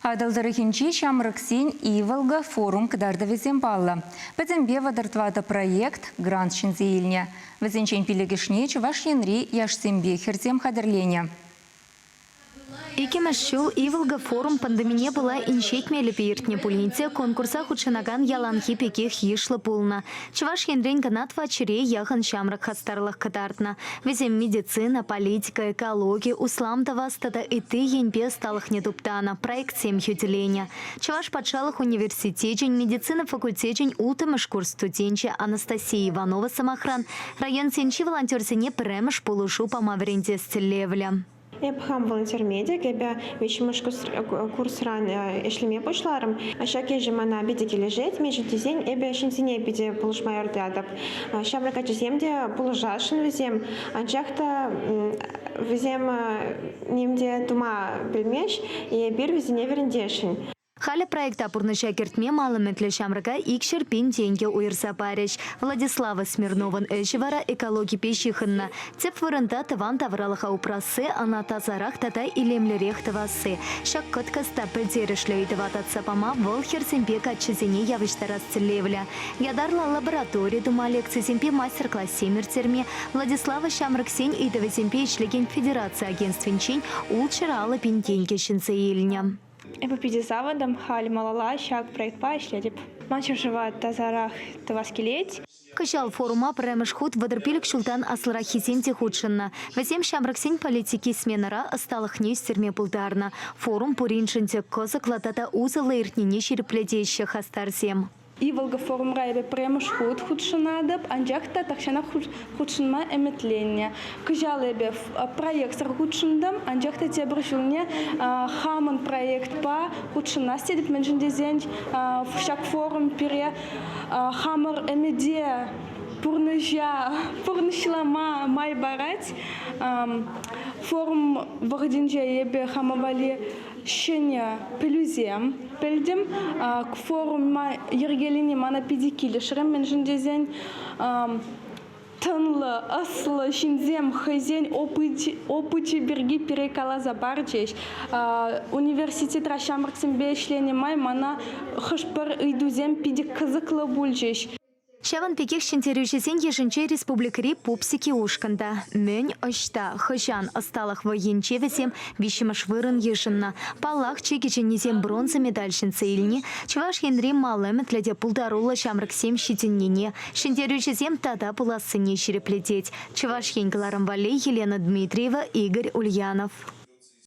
Атӑл тӑрӑхӗнчи ҫамрӑксен Иволга форум кӑтартӑвӗсем паллӑ. Пӗтӗмпе 34 проект грант ҫӗнсе илнӗ. Вӗсенчен пиллӗкӗшне Чӑваш Енри яшсемпе хӗрсем хатӗрленӗ. Иккӗмӗш ҫул Иволга форум пандемине пула инҫет мелӗпе иртнӗ пулин те конкурса хутшӑнакан яланхи пекех йышлӑ пулнӑ. Чӑваш Енрен кӑна тӑватҫӗре яхӑн ҫамрӑк хастарлӑх кӑтартнӑ. Вӗсем медицина, политика, экологи, услам тӑвас тата ытти енпе ӑсталӑхне туптанӑ, проектсем хӳтӗленӗ. Чӑваш патшалӑх университечӗн медицина факультечӗн улттӑмӗш курс студенчӗ Анастасия Иванова, сӑмахран, районсенчи волонтерсене пӗрремӗш пулӑшу пама вӗрентес тӗллевлӗ. Эп хам волонтер медик, эпӗ виҫҫӗмӗш курсран ӗҫлеме пуҫларӑм. Ҫак ӗҫӗ мана питӗ килӗшет, мӗншӗн тесен эпӗ ҫынсене питӗ пулӑшма юрататӑп. Ҫамрӑк ачасем те пулӑшасшӑн вӗсем, анчах та вӗсем ним те тума пӗлмест, эпир вӗсене вӗрентесшӗн. Халӗ проекта пурнӑҫа кӗртме мал ӗмӗтлӗ ҫамрӑка 200 000 тенкӗ уйӑрса парӗҫ. Владислава Смирновӑн ӗҫӗ вара экологипе ҫыхӑннӑ. Тӗп вырӑнта тӑван тавралӑха упрасси, ӑна тасарах тата илемлӗрех тӑвасси. Ҫак кӑткӑс та пӗлтерӗшлӗ ыйтӑва татса пама вӑл хӗрсемпе каччӑсене явӑҫтарас тӗллевлӗ. Ятарлӑ лаборатори тума лекцисемпе мастер-классем ирттерме Владислава ҫамрӑксен ыйтӑвӗсемпе ӗҫлекен федераци агентствинчен 650 000 тенкӗ ҫӗнсе илнӗ. Эпӗ питӗ савӑнтӑм, халь малалла ҫак проектпа ӗҫлетӗп. Ман ҫӗршыва тасарах тӑвас килет. Кӑҫал форума пӗрремӗш хут 35 ҫултан аслӑраххисем те хутшӑннӑ. Вӗсем ҫамрӑксен политики сменӑра ӑсталӑхне ӳстерме пултарнӑ. Форум пуриншӗн те кӑсӑклӑ тата усӑллӑ иртнине ҫирӗплетеҫҫӗ хастарсем. Иволга форумра эпӗ пӗрремӗш хут хутшӑнатӑп, анчах та тахҫанах хутшӑнма ӗмӗтленнӗ. Кӑҫал эпӗ проектсӑр хутшӑнтӑм, анчах та тепӗр ҫулне хамӑн проектпа хутшӑнас тетӗп, мӗншӗн тесен ҫак форум пире хамӑр ӗмӗте пурнӑҫа пурнӑҫлама май парать. Форум вӑхӑтӗнче эпӗ хама валли ҫӗнӗ пӗлӳсем пӗлтӗм. Форума йӗркелени мана питӗ килӗшрӗ, мӗншӗн тесен тӑнлӑ, ӑслӑ ҫынсем хӑйсен опычӗ пирки пире каласа парчӗҫ. Университетра ҫамрӑксемпе ӗҫленӗ май мана хӑш-пӗр ыйтусем питӗ кӑсӑклӑ пулчӗҫ. Ҫавӑн пекех ҫӗнтерӳҫӗсен йышӗнче республикӑри Пупсики ушкӑн та. Мӗн, ӑҫта, хӑҫан ӑсталӑх вӑййинче вӗсем виҫҫӗмӗш вырӑн йышӑннӑ. Паллах, чи кӗҫӗннисем бронза медаль ҫӗнсе илни Чӑваш Енри мал ӗмӗтлӗ те пултаруллӑ ҫамрӑксем ҫитӗннине, ҫӗнтерӳҫӗсем тата пулассине ҫирӗплетет. Чӑваш Ен кӑларӑм валли Елена Дмитриева, Игорь Ульянов.